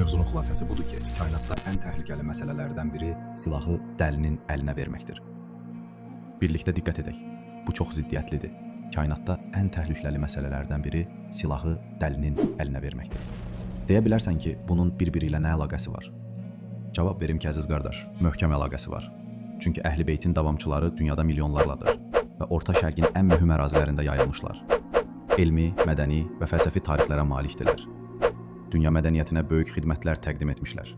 Mövzunun xülasəsi budur ki, kainatda ən təhlükəli məsələlərdən biri silahı dəlinin əlinə verməkdir. Birlikdə diqqət edək. Bu çox ziddiyyətlidir. Kainatda ən təhlükəli məsələlərdən biri silahı dəlinin əlinə verməkdir. Deyə bilərsən ki, bunun bir-biri ilə nə əlaqəsi var? Cavab verim ki, əziz qardaş, möhkəm əlaqəsi var. Çünki Əhl-i Beytin davamçıları dünyada milyonlarladır və Orta Şərqin ən mühüm ərazilərində yayılmışlar. Elmi, mədəni və fəlsəfi tarixlərə malikdirlər. Dünya mədəniyyətinə böyük xidmətlər təqdim etmişlər.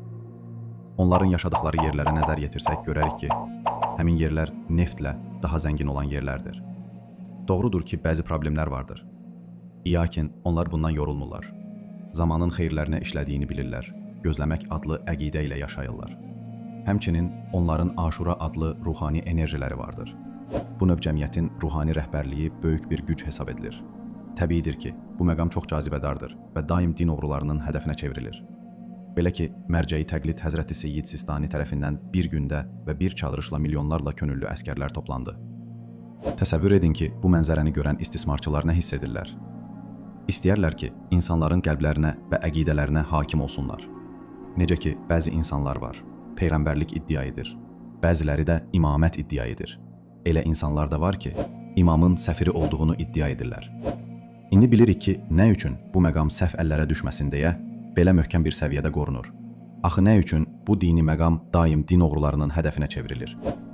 Onların yaşadıkları yerlərə nəzər yetirsək görərik ki, həmin yerlər neftlə daha zəngin olan yerlərdir. Doğrudur ki, bəzi problemlər vardır. Lakin onlar bundan yorulmurlar. Zamanın xeyirlərinə işlədiyini bilirlər. Gözləmək adlı əqidə ilə yaşayırlar. Həmçinin onların Aşura adlı ruhani enerjiləri vardır. Bu növ cəmiyyətin ruhani rəhbərliyi böyük bir güc hesab edilir. Təbiidir ki, bu məqam çox cazibədardır və daim din oğrularının hədəfinə çevrilir. Belə ki, mərcəyi təqlid Həzrəti Seyyid Sistani tərəfindən bir gündə və bir çağırışla milyonlarla könüllü əsgərlər toplandı. Təsəvvür edin ki, bu mənzərəni görən istismarçılar nə hiss edirlər? İstəyərlər ki, insanların qəlblərinə və əqidələrinə hakim olsunlar. Necə ki, bəzi insanlar var, peyğəmbərlik iddia edir. Bəziləri də imamət iddia edir. Elə insanlar da var ki, imamın səfiri olduğunu iddia edirlər. İndi bilirik ki, nə üçün bu məqam səhv əllərə düşməsin deyə belə möhkəm bir səviyyədə qorunur. Axı nə üçün bu dini məqam daim din oğrularının hədəfinə çevrilir?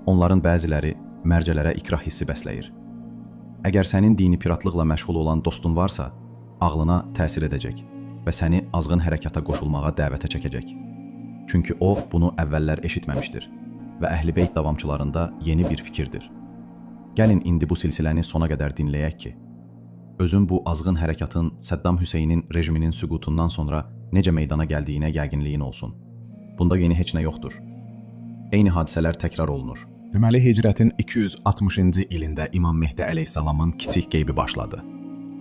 Onların bəziləri mərcələrə ikrah hissi bəsləyir. Əgər sənin dini piratlıqla məşğul olan dostun varsa, ağlına təsir edəcək və səni azğın hərəkata qoşulmağa dəvətə çəkəcək. Çünki o bunu əvvəllər eşitməmişdir və Əhl-i Beyt davamçılarında yeni bir fikirdir. Gəlin indi bu silsiləni sona qədər dinləyək ki, özün bu azğın hərəkatın Səddam Hüseynin rejiminin süqutundan sonra necə meydana gəldiyinə yəqinliyin olsun. Bunda yeni heç nə yoxdur. Eyni hadisələr təkrar olunur. Deməli, hicrətin 260-cı ilində İmam Mehdi əleyhissalamın kiçik qeybi başladı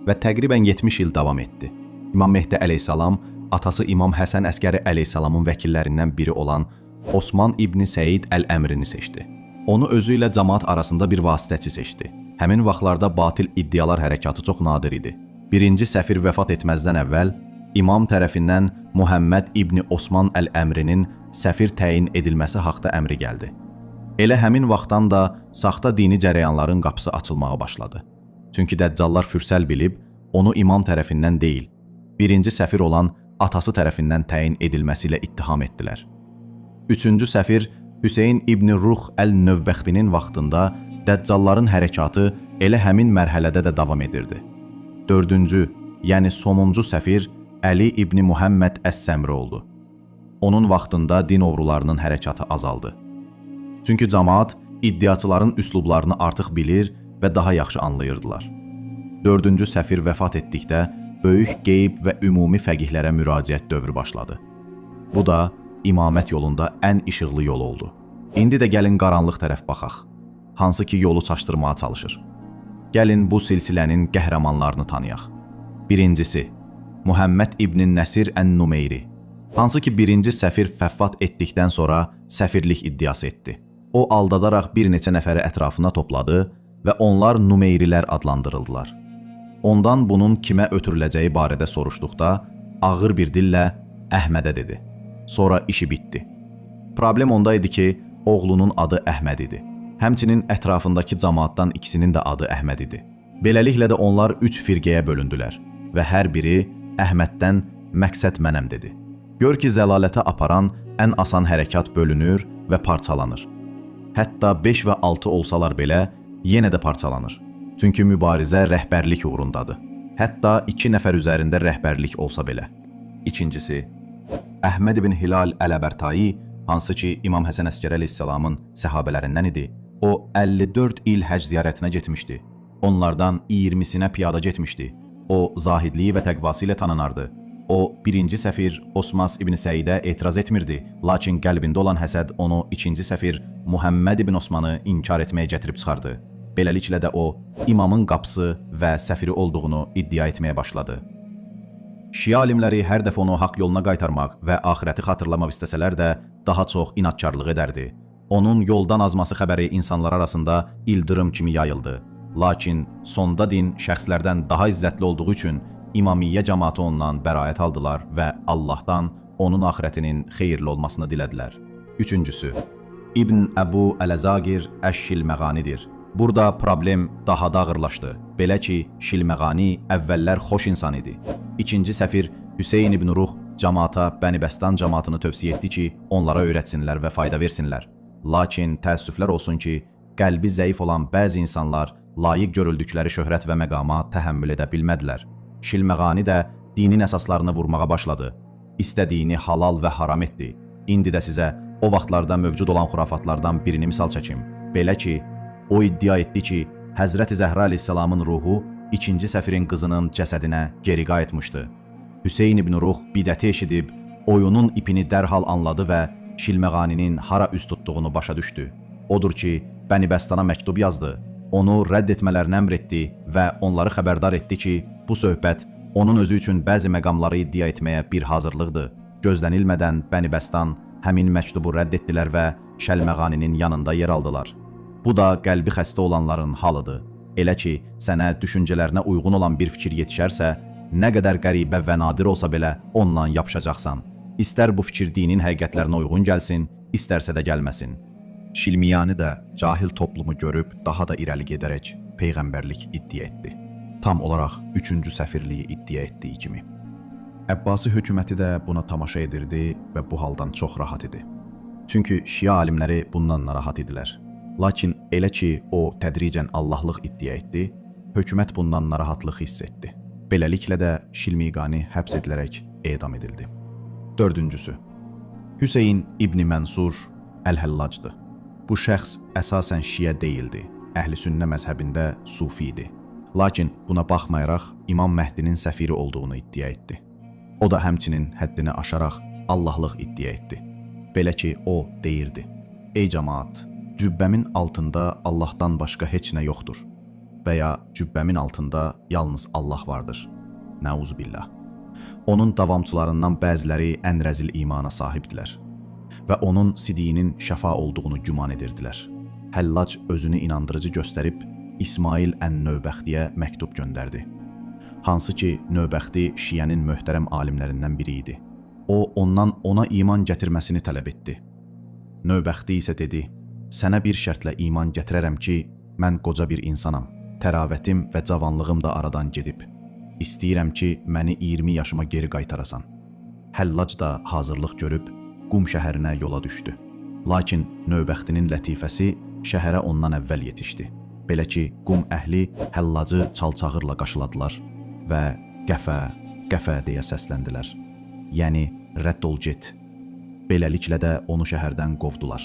və təqribən 70 il davam etdi. İmam Mehdi əleyhissalam atası İmam Həsən Əskəri əleyhissalamın vəkillərindən biri olan Osman İbni Səid Əl-Əmrini seçdi. Onu özü ilə cəmaat arasında bir vasitəçi seçdi. Həmin vaxtlarda batil iddialar hərəkatı çox nadir idi. Birinci səfir vəfat etməzdən əvvəl İmam tərəfindən Muhəmməd İbni Osman Əl-Əmrinin səfir təyin edilməsi haqda əmri gəldi. Elə həmin vaxtdan da saxta dini cərəyanların qapısı açılmağa başladı. Çünki dəccallar fürsəl bilib onu imam tərəfindən deyil, birinci səfir olan atası tərəfindən təyin edilməsi ilə ittiham etdilər. Üçüncü səfir Hüseyn İbni Ruh Əl-Növbəxtinin vaxtında dəccalların hərəkatı elə həmin mərhələdə də davam edirdi. Dördüncü, yəni sonuncu səfir Əli İbni Muhəmməd Əs-Səmri oldu. Onun vaxtında din oğrularının hərəkatı azaldı. Çünki cəmaat iddiaçıların üslublarını artıq bilir və daha yaxşı anlayırdılar. Dördüncü səfir vəfat etdikdə böyük qeyb və ümumi fəqihlərə müraciət dövrü başladı. Bu da imamət yolunda ən işıqlı yol oldu. İndi də gəlin qaranlıq tərəf baxaq. Hansı ki yolu çaşdırmağa çalışır. Gəlin bu silsilənin qəhrəmanlarını tanıyaq. Birincisi, Muhəmməd İbn Nəsir Ən-Numeyri. Hansı ki birinci səfir vəfat etdikdən sonra səfirlik iddiası etdi. O aldadaraq bir neçə nəfəri ətrafına topladı və onlar Numeyrilər adlandırıldılar. Ondan bunun kimə ötürüləcəyi barədə soruşduqda ağır bir dillə Əhmədə dedi. Sonra işi bitdi. Problem onda idi ki, oğlunun adı Əhməd idi. Həmçinin ətrafındakı cəmaatdan ikisinin də adı Əhməd idi. Beləliklə də onlar üç firqəyə bölündülər və hər biri Əhməddən məqsəd mənəm dedi. Gör ki, zəlalətə aparan ən asan hərəkat bölünür və parçalanır. Hətta 5 və 6 olsalar belə yenə də parçalanır. Çünki mübarizə rəhbərlik uğrundadır. Hətta 2 nəfər üzərində rəhbərlik olsa belə. İkincisi, Əhməd ibn Hilal Əl-Əbərtai, hansı ki İmam Həsən Əskəri əleyhissalamın səhabələrindən idi, o 54 il həcc ziyarətinə getmişdi. Onlardan 20-sinə piyada getmişdi. O zahidliyi və təqvası ilə tanınardı. O birinci səfir Osmas ibn Səidə etiraz etmirdi, lakin qəlbində olan həsəd onu ikinci səfir Muhəmməd ibn Osmanı inkar etməyə gətirib çıxardı. Beləliklə də o imamın qapısı və səfiri olduğunu iddia etməyə başladı. Şia alimləri hər dəfə onu haqq yoluna qaytarmaq və axirəti xatırlamaq istəsələr də daha çox inadkarlıq edərdi. Onun yoldan azması xəbəri insanlar arasında ildırım kimi yayıldı. Lakin sonda din şəxslərdən daha izzətli olduğu üçün İmamiyyə cəmaatı ondan bəraət aldılar və Allahdan onun axirətinin xeyirli olmasını dilədilər. Üçüncüsü, İbn Əbu Ələzagir Əş-Şilməğanidir. Burada problem daha da ağırlaşdı. Belə ki, Şilməğani əvvəllər xoş insan idi. İkinci səfir Hüseyn ibn Ruh camaata Bənibəstan camaatını tövsiyə etdi ki, onlara öyrətsinlər və fayda versinlər. Lakin təəssüflər olsun ki, qəlbi zəif olan bəzi insanlar layiq görüldükləri şöhrət və məqama təhəmmül edə bilmədilər. Şilməğani də dinin əsaslarını vurmağa başladı. İstədiyini halal və haram etdi. İndi də sizə o vaxtlarda mövcud olan xurafatlardan birini misal çəkim. Belə ki, o iddia etdi ki, Həzrəti Zəhra əleyhissalamın ruhu ikinci səfirin qızının cəsədinə geri qayıtmışdı. Hüseyn ibn Ruh bidəti eşidib, oyunun ipini dərhal anladı və Şilməğaninin hara üz tutduğunu başa düşdü. Odur ki, Bənibəstana məktub yazdı. Onu rədd etmələrini əmr etdi və onları xəbərdar etdi ki, bu söhbət onun özü üçün bəzi məqamları iddia etməyə bir hazırlıqdır. Gözlənilmədən Bənibəstan həmin məktubu rədd etdilər və Şəlməğaninin yanında yer aldılar. Bu da qəlbi xəstə olanların halıdır. Elə ki, sənə düşüncələrinə uyğun olan bir fikir yetişərsə, nə qədər qəribə və nadir olsa belə ondan yapışacaqsan. İstər bu fikir dinin həqiqətlərinə uyğun gəlsin, istərsə də gəlməsin. Şilmiyani də cahil toplumu görüb daha da irəli gedərək peyğəmbərlik iddia etdi. Tam olaraq üçüncü səfirliyi iddia etdiyi kimi. Əbbasi hökuməti də buna tamaşa edirdi və bu haldan çox rahat idi. Çünki şia alimləri bundan narahat idilər. Lakin elə ki, o tədricən Allahlıq iddia etdi, hökumət bundan narahatlıq hiss etdi. Beləliklə də Şilmiqani həbs edilərək edam edildi. Dördüncüsü, Hüseyn İbni Mənsur Əl-Həllacdır. Bu şəxs əsasən şiə deyildi, əhl-i sünnə məzhəbində sufi idi. Lakin buna baxmayaraq İmam Məhdinin səfiri olduğunu iddia etdi. O da həmçinin həddini aşaraq Allahlıq iddia etdi. Belə ki, o deyirdi: Ey cemaat, cübbəmin altında Allahdan başqa heç nə yoxdur və ya cübbəmin altında yalnız Allah vardır. Nəuzubillah. Onun davamçılarından bəziləri ən rəzil imana sahibdilər və onun sidiyinin şəfa olduğunu güman edirdilər. Həllac özünü inandırıcı göstərib İsmail ən-Növbəxtiyə məktub göndərdi. Hansı ki, Növbəxti şiənin möhtərəm alimlərindən biri idi. O, ondan ona iman gətirməsini tələb etdi. Növbəxti isə dedi: Sənə bir şərtlə iman gətirərəm ki, mən qoca bir insanam. Təravətim və cavanlığım da aradan gedib. İstəyirəm ki, məni 20 yaşıma geri qaytarasan. Həllac da hazırlıq görüb Qum şəhərinə yola düşdü. Lakin Növbəxtinin lətifəsi şəhərə ondan əvvəl yetişdi. Belə ki, Qum əhli Həllacı çalçağırla qarşıladılar və qəfə, qəfə deyə səsləndilər. Yəni rədd ol get. Beləliklə də onu şəhərdən qovdular.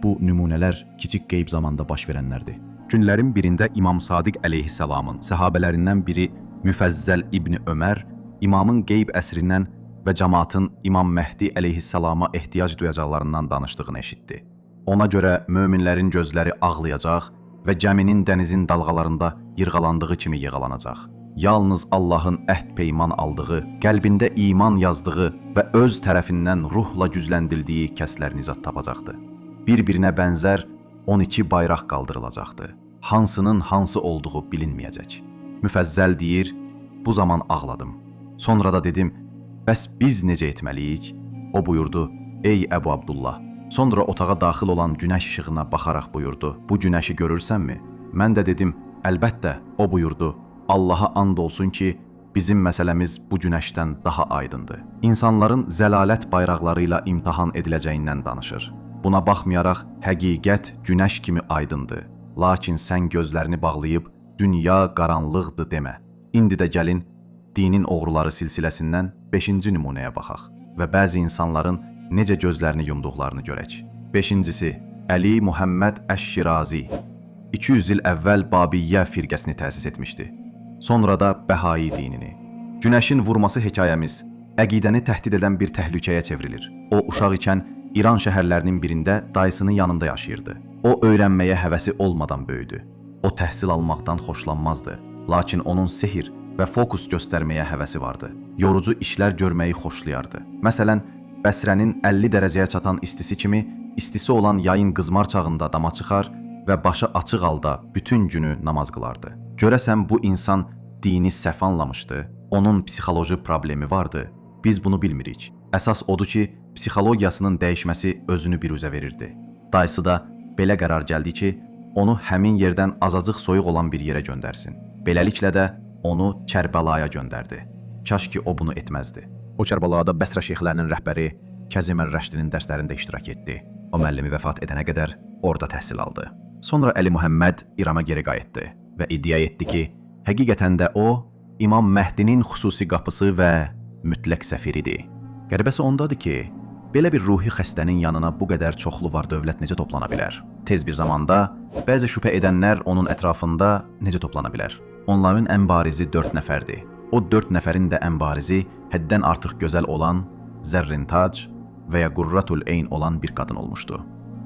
Bu nümunələr kiçik qeyb zamanda baş verənlərdir. Günlərin birində İmam Sadiq əleyhissalamın səhabələrindən biri Müfəzzəl İbni Ömər imamın qeyb əsrindən və camaatın İmam Məhdi əleyhissalama ehtiyac duyacaqlarından danışdığını eşitdi. Ona görə möminlərin gözləri ağlayacaq və gəminin dənizin dalğalarında yırğalandığı kimi yığalanacaq. Yalnız Allahın əhd peyman aldığı, qəlbində iman yazdığı və öz tərəfindən ruhla gücləndirildiyi kəslər nicat tapacaqdı. Bir-birinə bənzər 12 bayraq qaldırılacaqdı. Hansının hansı olduğu bilinməyəcək. Müfəzzəl deyir, bu zaman ağladım. Sonra da dedim, bəs biz necə etməliyik? O buyurdu, ey Əbu Abdullah. Sonra otağa daxil olan günəş işığına baxaraq buyurdu, bu günəşi görürsənmi? Mən də dedim, əlbəttə. O buyurdu, Allaha and olsun ki, bizim məsələmiz bu günəşdən daha aydındır. İnsanların zəlalət bayraqları ilə imtahan ediləcəyindən danışır. Buna baxmayaraq həqiqət günəş kimi aydındır. Lakin sən gözlərini bağlayıb dünya qaranlıqdır demə. İndi də gəlin dinin oğruları silsiləsindən 5-ci nümunəyə baxaq və bəzi insanların necə gözlərini yumduqlarını görək. 5-cisi Əli Muhammed Əş-Şirazi 200 il əvvəl Babiyyə firqəsini təsis etmişdi. Sonra da Bəhai dinini. Günəşin vurması hekayəmiz əqidəni təhdid edən bir təhlükəyə çevrilir. O uşaq ikən İran şəhərlərinin birində dayısının yanında yaşayırdı. O öyrənməyə həvəsi olmadan böyüdü. O təhsil almaqdan xoşlanmazdı. Lakin onun sehir və fokus göstərməyə həvəsi vardı. Yorucu işlər görməyi xoşlayardı. Məsələn, Bəsrənin 50 dərəcəyə çatan istisi kimi istisi olan yayın qızmar çağında dama çıxar və başı açıq halda bütün günü namaz qılardı. Görəsən bu insan dini səhv anlamışdı? Onun psixoloji problemi vardı. Biz bunu bilmirik. Əsas odur ki, psixologiyasının dəyişməsi özünü biruzə verirdi. Dayısı da belə qərar gəldi ki, onu həmin yerdən azacıq soyuq olan bir yerə göndərsin. Beləliklə də onu Kərbəlaya göndərdi. Kaş ki o bunu etməzdi. O Kərbəlada Bəsrə şeyxlərinin rəhbəri Kəzim Ər-Rəşdinin dərslərində iştirak etdi. O müəllimi vəfat edənə qədər orada təhsil aldı. Sonra Əli Muhəmməd İrana geri qayıtdı və iddia etdi ki, həqiqətən də o İmam Məhdinin xüsusi qapısı və mütləq səfiridir. Qəribəsi ondadır ki, belə bir ruhi xəstənin yanına bu qədər çoxlu var dövlət necə toplana bilər? Tez bir zamanda bəzi şübhə edənlər onun ətrafında necə toplana bilər? Onların ən barizi 4 nəfərdir. O 4 nəfərin də ən barizi həddən artıq gözəl olan Zərrintac və ya Qurratul Eyn olan bir qadın olmuşdu.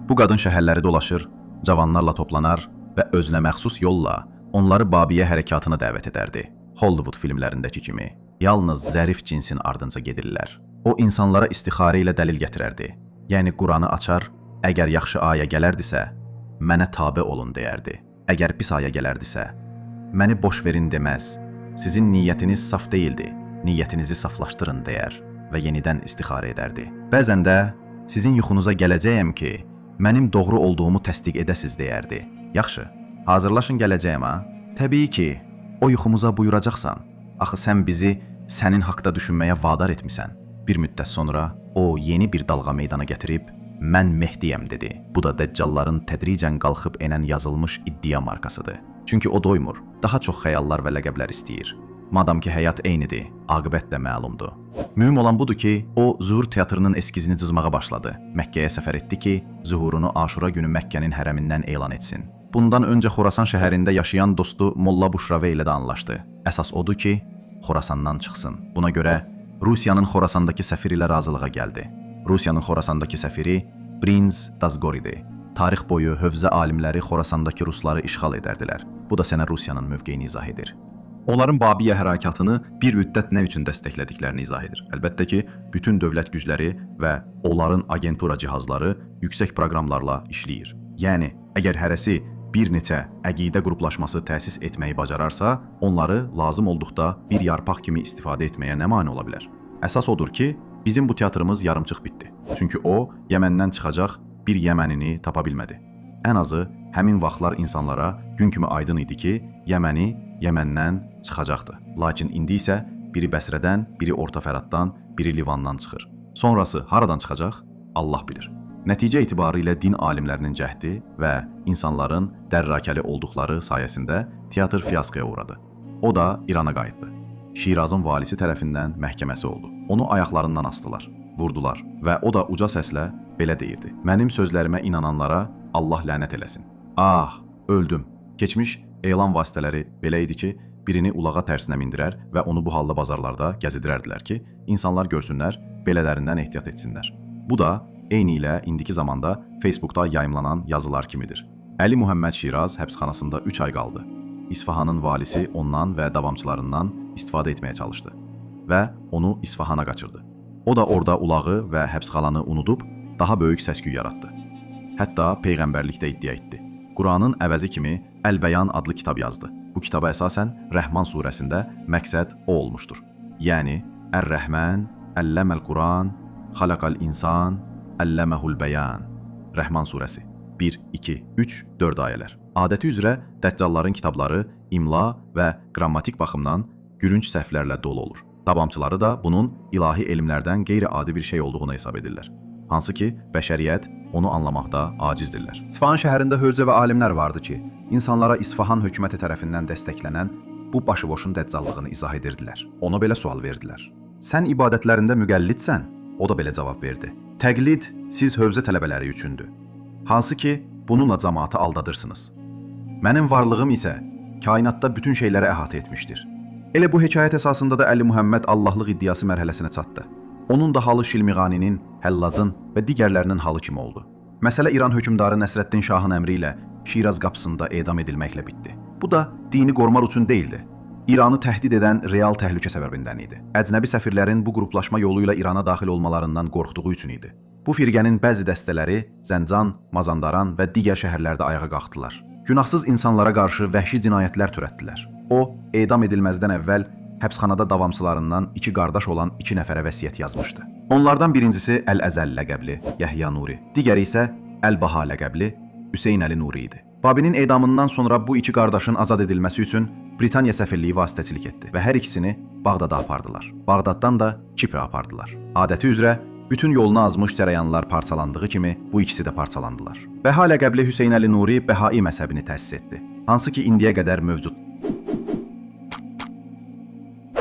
Bu qadın şəhərləri dolaşır, cavanlarla toplanar və özünə məxsus yolla onları Babiyə hərəkatına dəvət edərdi. Hollywood filmlərindəki kimi. Yalnız zərif cinsin ardınca gedirlər. O insanlara istixarə ilə dəlil gətirərdi. Yəni Quranı açar, əgər yaxşı ayə gələrdisə, mənə tabe olun deyərdi. Əgər pis ayə gələrdisə, məni boş verin deməz. Sizin niyyətiniz saf deyildi, niyyətinizi saflaşdırın deyər və yenidən istixarə edərdi. Bəzən də sizin yuxunuza gələcəyəm ki, mənim doğru olduğumu təsdiq edəsiz deyərdi. Yaxşı, hazırlaşın gələcəyəm ha. Təbii ki, o yuxumuza buyuracaqsan. Axı sən bizi sənin haqda düşünməyə vadar etmisən. Bir müddət sonra o yeni bir dalğa meydana gətirib mən Mehdiyəm dedi. Bu da dəccalların tədricən qalxıb enən yazılmış iddia markasıdır. Çünki o doymur, daha çox xəyallar və ləqəblər istəyir. Madam ki həyat eynidir, aqibət də məlumdur. Mühüm olan budur ki, o Zuhur teatrının eskizini cızmağa başladı. Məkkəyə səfər etdi ki, zuhurunu Aşura günü Məkkənin hərəmindən elan etsin. Bundan öncə Xorasan şəhərində yaşayan dostu Molla Buşrave ilə də anlaşdı. Əsas odur ki, Xorasandan çıxsın. Buna görə Rusiyanın Xorasandakı səfir ilə razılığa gəldi. Rusiyanın Xorasandakı səfiri Prinz Dazgor idi. Tarix boyu hövzə alimləri Xorasandakı rusları işğal edərdilər. Bu da sənə Rusiyanın mövqeyini izah edir. Onların Babiyə hərəkatını bir müddət nə üçün dəstəklədiklərini izah edir. Əlbəttə ki, bütün dövlət gücləri və onların agentura cihazları yüksək proqramlarla işləyir. Yəni, əgər hərəsi bir neçə əqidə qruplaşması təsis etməyi bacararsa, onları lazım olduqda bir yarpaq kimi istifadə etməyə nə mane ola bilər? Əsas odur ki, bizim bu teatrımız yarımçıq bitdi. Çünki o Yəməndən çıxacaq bir Yəmənini tapa bilmədi. Ən azı həmin vaxtlar insanlara gün kimi aydın idi ki, Yəməni Yəməndən çıxacaqdı. Lakin indi isə biri Bəsrədən, biri Orta Fəratdan, biri Livandan çıxır. Sonrası haradan çıxacaq? Allah bilir. Nəticə etibarı ilə din alimlərinin cəhdi və insanların dərrakəli olduqları sayəsində teatr fiaskoya uğradı. O da İrana qayıtdı. Şirazın valisi tərəfindən məhkəməsi oldu. Onu ayaqlarından asdılar, vurdular və o da uca səslə belə deyirdi: "Mənim sözlərimə inananlara Allah lənət eləsin. Ah, öldüm." Keçmiş elan vasitələri belə idi ki, birini ulağa tərsinə mindirər və onu bu halda bazarlarda gəzdirərdilər ki, insanlar görsünlər, belələrindən ehtiyat etsinlər. Bu da eyni ilə indiki zamanda Facebookda yayımlanan yazılar kimidir. Əli Muhəmməd Şiraz həbsxanasında 3 ay qaldı. İsfahanın valisi ondan və davamçılarından istifadə etməyə çalışdı və onu İsfahana qaçırdı. O da orada ulağı və həbsxananı unudub daha böyük səs-küy yaratdı. Hətta peyğəmbərlikdə iddia etdi. Quranın əvəzi kimi Əl-Bəyan adlı kitab yazdı. Bu kitaba əsasən Rəhman surəsində məqsəd o olmuşdur. Yəni Ər-Rəhman, Əlləməl Quran, Xalaqal insan, Əlləməhul Bəyan. Rəhman surəsi 1, 2, 3, 4 ayələr. Adəti üzrə dəccalların kitabları imla və qrammatik baxımdan gülünc səhvlərlə dolu olur. Davamçıları da bunun ilahi elmlərdən qeyri-adi bir şey olduğunu hesab edirlər. Hansı ki, bəşəriyyət onu anlamaqda acizdirlər. İsfahan şəhərində hövzə və alimlər vardı ki, insanlara İsfahan hökuməti tərəfindən dəstəklənən bu başıboşun dəccallığını izah edirdilər. Ona belə sual verdilər: "Sən ibadətlərində müqəllidsən?" O da belə cavab verdi: "Təqlid siz hövzə tələbələri üçündür. Hansı ki, bununla cəmaatı aldadırsınız. Mənim varlığım isə kainatda bütün şeyləri əhatə etmişdir." Elə bu hekayət əsasında da Əli Muhəmməd Allahlıq iddiası mərhələsinə çatdı. Onun da halı Şilmiğaninin, Həllacın və digərlərinin halı kimi oldu. Məsələ İran hökmdarı Nəsrəddin Şahın əmri ilə Şiraz qapısında edam edilməklə bitdi. Bu da dini qorumaq üçün deyildi. İranı təhdid edən real təhlükə səbəbindən idi. Əcnəbi səfirlərin bu qruplaşma yolu ilə İrana daxil olmalarından qorxduğu üçün idi. Bu firqənin bəzi dəstələri Zəncan, Mazandaran və digər şəhərlərdə ayağa qalxdılar. Günahsız insanlara qarşı vəhşi cinayətlər törətdilər. O, edam edilməzdən əvvəl həbsxanada davamçılarından iki qardaş olan iki nəfərə vəsiyyət yazmışdı. Onlardan birincisi Əl-Əzəl ləqəbli Yəhya Nuri, digəri isə Əl-Baha ləqəbli Hüseyn Əli Nuri idi. Babinin edamından sonra bu iki qardaşın azad edilməsi üçün Britaniya səfirliyi vasitəçilik etdi və hər ikisini Bağdada apardılar. Bağdaddan da Kiprə apardılar. Adəti üzrə bütün yolunu azmış cərəyanlar parçalandığı kimi bu ikisi də parçalandılar. Bəha ləqəbli Hüseyn Əli Nuri Bəhai məzhəbini təsis etdi. Hansı ki indiyə qədər mövcud.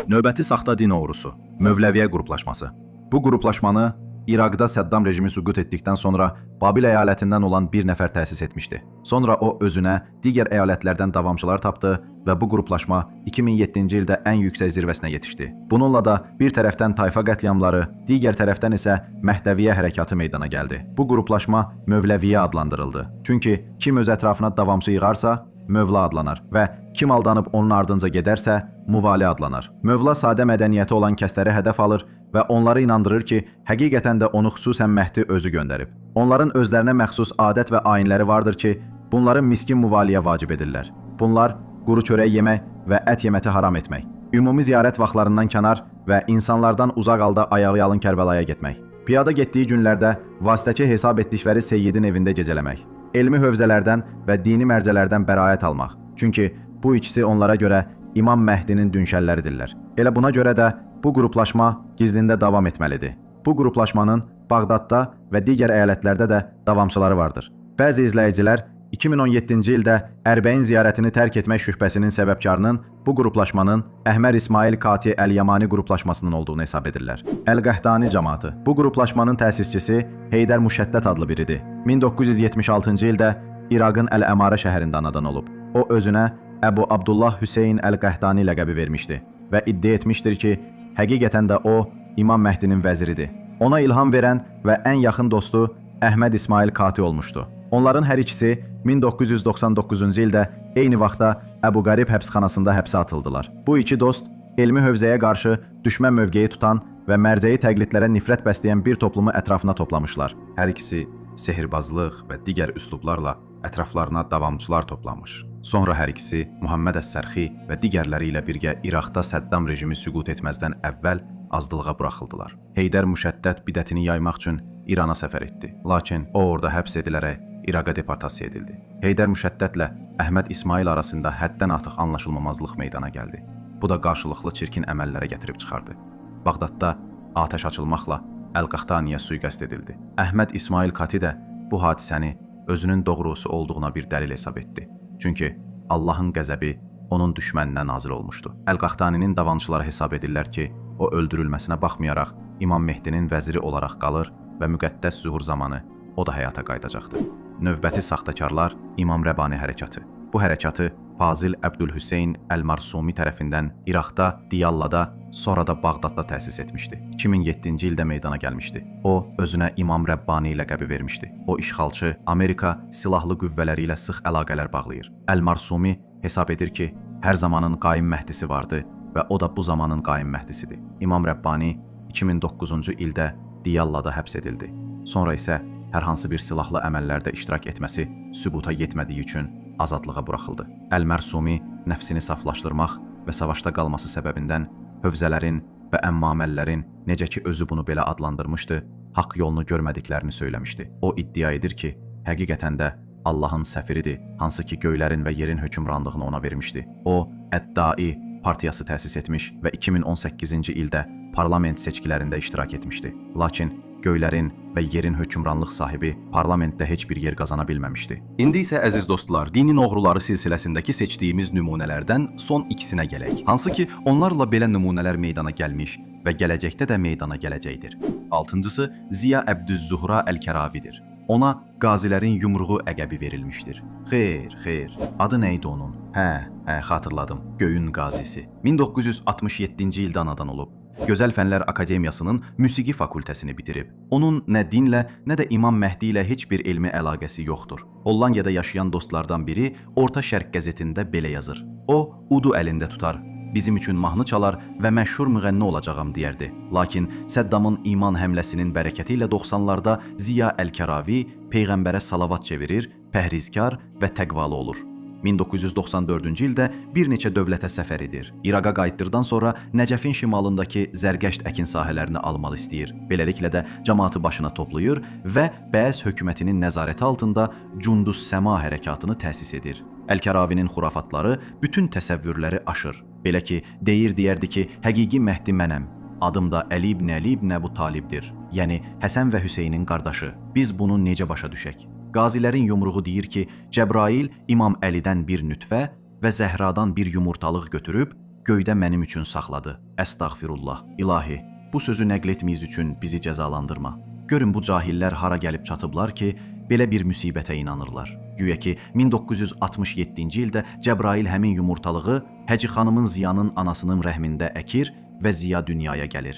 Növbəti saxta din oğrusu Mövləviyə qruplaşması. Bu qruplaşmanı İraqda Səddam rejimi süqut etdikdən sonra Babil əyalətindən olan bir nəfər təsis etmişdi. Sonra o özünə digər əyalətlərdən davamçılar tapdı və bu qruplaşma 2007-ci ildə ən yüksək zirvəsinə yetişdi. Bununla da bir tərəfdən tayfa qətliamları, digər tərəfdən isə Məhdəviyyə hərəkatı meydana gəldi. Bu qruplaşma Mövləviyyə adlandırıldı. Çünki kim öz ətrafına davamçı yığarsa, Mövla adlanar və kim aldanıb onun ardınca gedərsə, Muvali adlanar. Mövla sadə mədəniyyəti olan kəsləri hədəf alır və onları inandırır ki, həqiqətən də onu xüsusən Məhdi özü göndərib. Onların özlərinə məxsus adət və ayinləri vardır ki, bunları miskin muvaliyə vacib edirlər. Bunlar quru çörək yemək və ət yeməti haram etmək, ümumi ziyarət vaxtlarından kənar və insanlardan uzaq halda ayağı yalın Kərbəlaya getmək. Piyada getdiyi günlərdə vasitəçi hesab etdikləri seyyidin evində gecələmək. Elmi hövzələrdən və dini mərcələrdən bəraət almaq. Çünki bu ikisi onlara görə İmam Məhdinin dünşəlləridirlər. Elə buna görə də bu qruplaşma gizlində davam etməlidir. Bu qruplaşmanın Bağdadda və digər əyalətlərdə də davamçıları vardır. Bəzi izləyicilər 2017-ci ildə Ərbəin ziyarətini tərk etmək şübhəsinin səbəbkarının bu qruplaşmanın Əhmər İsmail Kati Əl-Yamani qruplaşmasının olduğunu hesab edirlər. Əl-Qəhtani cəmaatı. Bu qruplaşmanın təsisçisi Heydər Müşəddət adlı biridir. 1976-cı ildə İraqın Əl-Əmarə şəhərində anadan olub. O özünə Əbu Abdullah Hüseyn Əl-Qəhtani ləqəbi vermişdi və iddia etmişdir ki, həqiqətən də o İmam Məhdinin vəziridir. Ona ilham verən və ən yaxın dostu Əhməd İsmail Kati olmuşdu. Onların hər ikisi 1999-cu ildə eyni vaxtda Əbu Qarib həbsxanasında həbsə atıldılar. Bu iki dost elmi hövzəyə qarşı düşmən mövqeyi tutan və mərcəyi təqlidlərə nifrət bəsləyən bir toplumu ətrafına toplamışlar. Hər ikisi sehirbazlıq və digər üslublarla ətraflarına davamçılar toplamış. Sonra hər ikisi Muhammed Əs-Sərxi və digərləri ilə birgə İraqda Səddam rejimi süqut etməzdən əvvəl azadlığa buraxıldılar. Heydər Müşəddət bidətini yaymaq üçün İrana səfər etdi. Lakin o orada həbs edilərək İraqa deportasiya edildi. Heydər Müşəddətlə Əhməd İsmail arasında həddən artıq anlaşılmamazlıq meydana gəldi. Bu da qarşılıqlı çirkin əməllərə gətirib çıxardı. Bağdadda atəş açılmaqla Əl-Qahtaniyə sui-qəsd edildi. Əhməd İsmail Kati də bu hadisəni özünün doğrusu olduğuna bir dəlil hesab etdi. Çünki Allahın qəzəbi onun düşməninə nazil olmuşdu. Əl-Qaxtaninin davamçıları hesab edirlər ki, o öldürülməsinə baxmayaraq İmam Mehdinin vəziri olaraq qalır və müqəddəs zühur zamanı o da həyata qayıdacaqdır. Növbəti saxtakarlar İmam Rəbani hərəkatı. Bu hərəkatı Fazil Əbdülhüseyn Əl-Marsumi tərəfindən İraqda, Diyallada, sonra da Bağdadda təsis etmişdi. 2007-ci ildə meydana gəlmişdi. O özünə İmam Rəbbani ləqəbi vermişdi. O işğalçı Amerika silahlı qüvvələri ilə sıx əlaqələr bağlayır. Əl-Marsumi hesab edir ki, hər zamanın qaim Məhdisi vardı və o da bu zamanın qaim Məhdisidir. İmam Rəbbani 2009-cu ildə Diyallada həbs edildi. Sonra isə hər hansı bir silahlı əməllərdə iştirak etməsi sübuta yetmədiyi üçün azadlığa buraxıldı. Əl-Mərsumi nəfsini saflaşdırmaq və savaşda qalması səbəbindən hövzələrin və əmmaməllərin, necə ki özü bunu belə adlandırmışdı, haqq yolunu görmədiklərini söyləmişdi. O iddia edir ki, həqiqətən də Allahın səfiridir, hansı ki göylərin və yerin hökmranlığını ona vermişdi. O, Əddai partiyası təsis etmiş və 2018-ci ildə parlament seçkilərində iştirak etmişdi. Lakin göylərin və yerin hökmranlıq sahibi parlamentdə heç bir yer qazana bilməmişdi. İndi isə əziz dostlar, dinin oğruları silsiləsindəki seçdiyimiz nümunələrdən son ikisinə gələk. Hansı ki, onlarla belə nümunələr meydana gəlmiş və gələcəkdə də meydana gələcəkdir. Altıncısı Ziya Əbdüz-Zuhra Əl-Kəravidir. Ona qazilərin yumruğu əqəbi verilmişdir. Xeyr, xeyr. Adı nə idi onun? Hə, xatırladım. Göyün qazisi. 1967-ci ildə anadan olub. Gözəl Fənlər Akademiyasının musiqi fakültəsini bitirib. Onun nə dinlə, nə də İmam Məhdi ilə heç bir elmi əlaqəsi yoxdur. Hollandiyada yaşayan dostlardan biri Orta Şərq qəzetində belə yazır. O, udu əlində tutar, bizim üçün mahnı çalar və məşhur müğənni olacağam deyərdi. Lakin Səddamın iman həmləsinin bərəkəti ilə 90-larda Ziya Əl-Kəravi peyğəmbərə salavat çevirir, pəhrizkar və təqvalı olur. 1994-cü ildə bir neçə dövlətə səfər edir. İraqa qayıtdıqdan sonra Nəcəfin şimalındakı Zərgəşt əkin sahələrini almaq istəyir. Beləliklə də cəmaatı başına toplayır və Bəs hökumətinin nəzarəti altında Cundus Səma hərəkatını təsis edir. Əl-Kəravinin xurafatları bütün təsəvvürləri aşır. Belə ki, deyərdi ki, həqiqi Məhdi mənəm. Adım da Əli ibn Əli ibn Əbu Talibdir. Yəni Həsən və Hüseynin qardaşı. Biz bunu necə başa düşək? Qazilərin yumruğu deyir ki, Cəbrail İmam Əlidən bir nütfə və Zəhradan bir yumurtalıq götürüb göydə mənim üçün saxladı. Əstəğfirullah. İlahi, bu sözü nəql etməyiz üçün bizi cəzalandırma. Görün bu cahillər hara gəlib çatıblar ki, belə bir müsibətə inanırlar. Güya ki 1967-ci ildə Cəbrail həmin yumurtalığı Həcı xanımın Ziyanın anasının rəhmində əkir və Ziya dünyaya gəlir.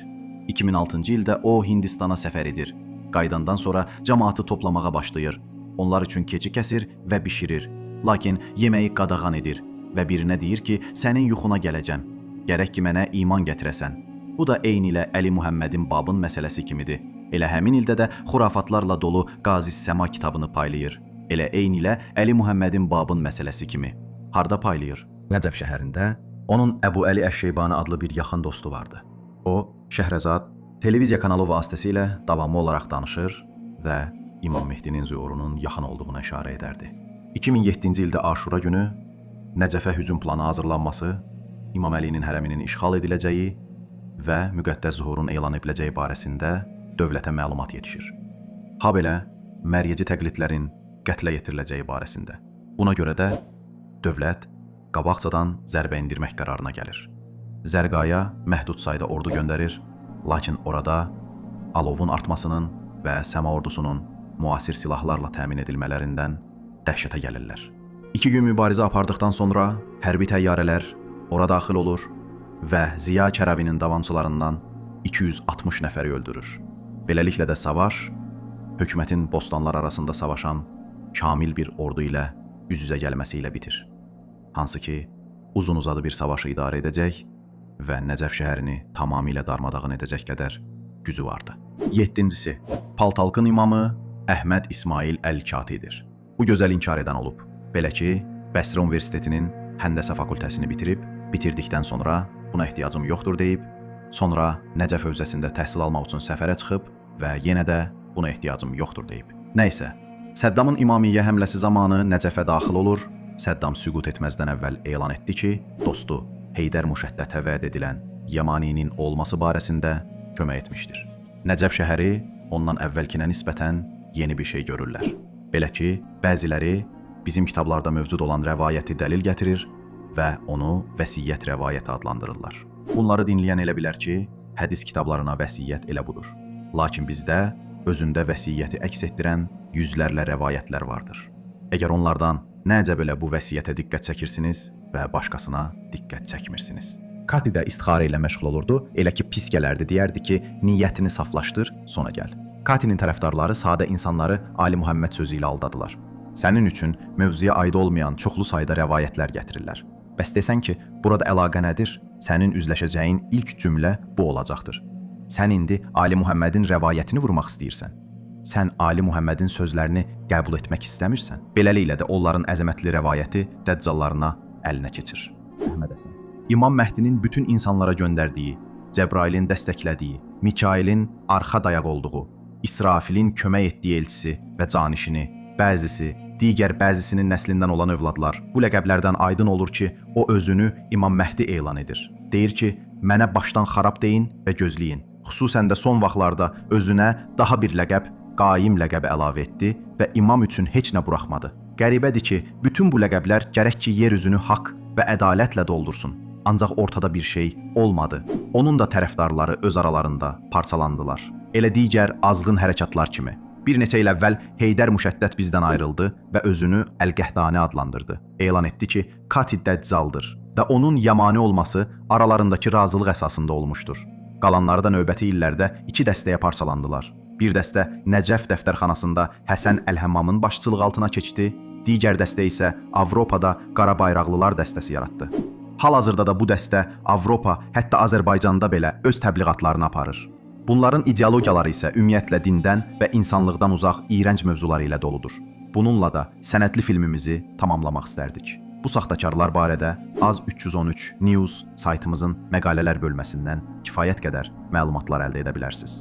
2006-cı ildə o Hindistana səfər edir. Qayıdandan sonra cəmaatı toplamağa başlayır. Onlar üçün keçi kəsir və bişirir. Lakin yeməyi qadağan edir və birinə deyir ki, sənin yuxuna gələcəm. Gərək ki mənə iman gətirəsən. Bu da eynilə Əli Muhəmmədin babın məsələsi kimidir. Elə həmin ildə də xurafatlarla dolu Qazi Səma kitabını paylayır. Elə eynilə Əli Muhəmmədin babın məsələsi kimi. Harda paylayır? Nəcəf şəhərində onun Əbu Əli Əş-Şeybani adlı bir yaxın dostu vardı. O, Şəhrəzad televiziya kanalı vasitəsilə davamlı olaraq danışır və İmam Mehdinin zühurunun yaxın olduğuna işarə edərdi. 2007-ci ildə Aşura günü Nəcəfə hücum planı hazırlanması, İmam Əlinin hərəminin işğal ediləcəyi və müqəddəs zühurun elan ediləcəyi barəsində dövlətə məlumat yetişir. Habelə məryeci təqlidlərin qətlə yetiriləcəyi barəsində. Buna görə də dövlət qabaqcadan zərbə endirmək qərarına gəlir. Zərqaya məhdud sayda ordu göndərir, lakin orada alovun artmasının və səma ordusunun müasir silahlarla təmin edilmələrindən dəhşətə gəlirlər. 2 gün mübarizə apardıqdan sonra hərbi təyyarələr ora daxil olur və Ziya Kəravinin davamçılarından 260 nəfəri öldürür. Beləliklə də savaş hökumətin bostanlar arasında savaşan kamil bir ordu ilə üz-üzə gəlməsi ilə bitir. Hansı ki, uzun-uzadı bir savaşı idarə edəcək və Nəcəf şəhərini tamamilə darmadağın edəcək qədər gücü vardı. 7-cisi, Paltalkın imamı Əhməd İsmail Əl-Katidir. Bu gözəl inkar edən olub. Belə ki, Bəsrə Universitetinin Həndəsə fakültəsini bitirib, bitirdikdən sonra buna ehtiyacım yoxdur deyib, sonra Nəcəf hövzəsində təhsil almaq üçün səfərə çıxıb və yenə də buna ehtiyacım yoxdur deyib. Nəysə, Səddamın İmamiyyə həmləsi zamanı Nəcəfə daxil olur. Səddam süqut etməzdən əvvəl elan etdi ki, dostu Heydər Müşəddətə vəd edilən Yamaninin olması barəsində kömək etmişdir. Nəcəf şəhəri ondan əvvəlkinə nisbətən yeni bir şey görürlər. Belə ki, bəziləri bizim kitablarda mövcud olan rəvayəti dəlil gətirir və onu vəsiyyət rəvayəti adlandırırlar. Bunları dinləyən elə bilər ki, hədis kitablarına vəsiyyət elə budur. Lakin bizdə özündə vəsiyyəti əks etdirən yüzlərlə rəvayətlər vardır. Əgər onlardan nə əcəb elə bu vəsiyyətə diqqət çəkirsiniz və başqasına diqqət çəkmirsiniz. Kati də istixarə ilə məşğul olurdu, elə ki pis gələrdi, deyərdi ki, niyyətini saflaşdır, sonra gəl. Katinin tərəfdarları sadə insanları Ali Muhammed sözü ilə aldadılar. Sənin üçün mövzuya aid olmayan çoxlu sayda rəvayətlər gətirirlər. Bəs desən ki, burada əlaqə nədir? Sənin üzləşəcəyin ilk cümlə bu olacaqdır. Sən indi Ali Muhammedin rəvayətini vurmaq istəyirsən. Sən Ali Muhammedin sözlərini qəbul etmək istəmirsən. Beləliklə də onların əzəmətli rəvayəti dəccallarına əlinə keçir. Əhməd Həsən. İmam Məhdinin bütün insanlara göndərdiyi, Cəbrailin dəstəklədiyi, Mikailin arxa dayaq olduğu, İsrafilin kömək etdiyi elçisi və canişini, bəzisi, digər bəzisinin nəslindən olan övladlar. Bu ləqəblərdən aydın olur ki, o özünü İmam Məhdi elan edir. Deyir ki, mənə başdan xarab deyin və gözləyin. Xüsusən də son vaxtlarda özünə daha bir ləqəb, Qaim ləqəbi əlavə etdi və imam üçün heç nə buraxmadı. Qəribədir ki, bütün bu ləqəblər gərək ki, yer üzünü haqq və ədalətlə doldursun. Ancaq ortada bir şey olmadı. Onun da tərəfdarları öz aralarında parçalandılar. Elə digər azğın hərəkatlar kimi. Bir neçə il əvvəl Heydər Müşəddət bizdən ayrıldı və özünü Əl-Qəhdani adlandırdı. Elan etdi ki, Kati Dəccaldır və onun Yamani olması aralarındakı razılıq əsasında olmuşdur. Qalanları da növbəti illərdə iki dəstəyə parçalandılar. Bir dəstə Nəcəf dəftərxanasında Həsən Əl-Həmmamın başçılığı altına keçdi, digər dəstə isə Avropada Qara Bayraqlılar dəstəsi yaratdı. Hal-hazırda da bu dəstə Avropa, hətta Azərbaycanda belə öz təbliğatlarını aparır. Bunların ideologiyaları isə ümumiyyətlə dindən və insanlıqdan uzaq iyrənc mövzuları ilə doludur. Bununla da sənədli filmimizi tamamlamaq istərdik. Bu saxtakarlar barədə Az 313 News saytımızın məqalələr bölməsindən kifayət qədər məlumatlar əldə edə bilərsiniz.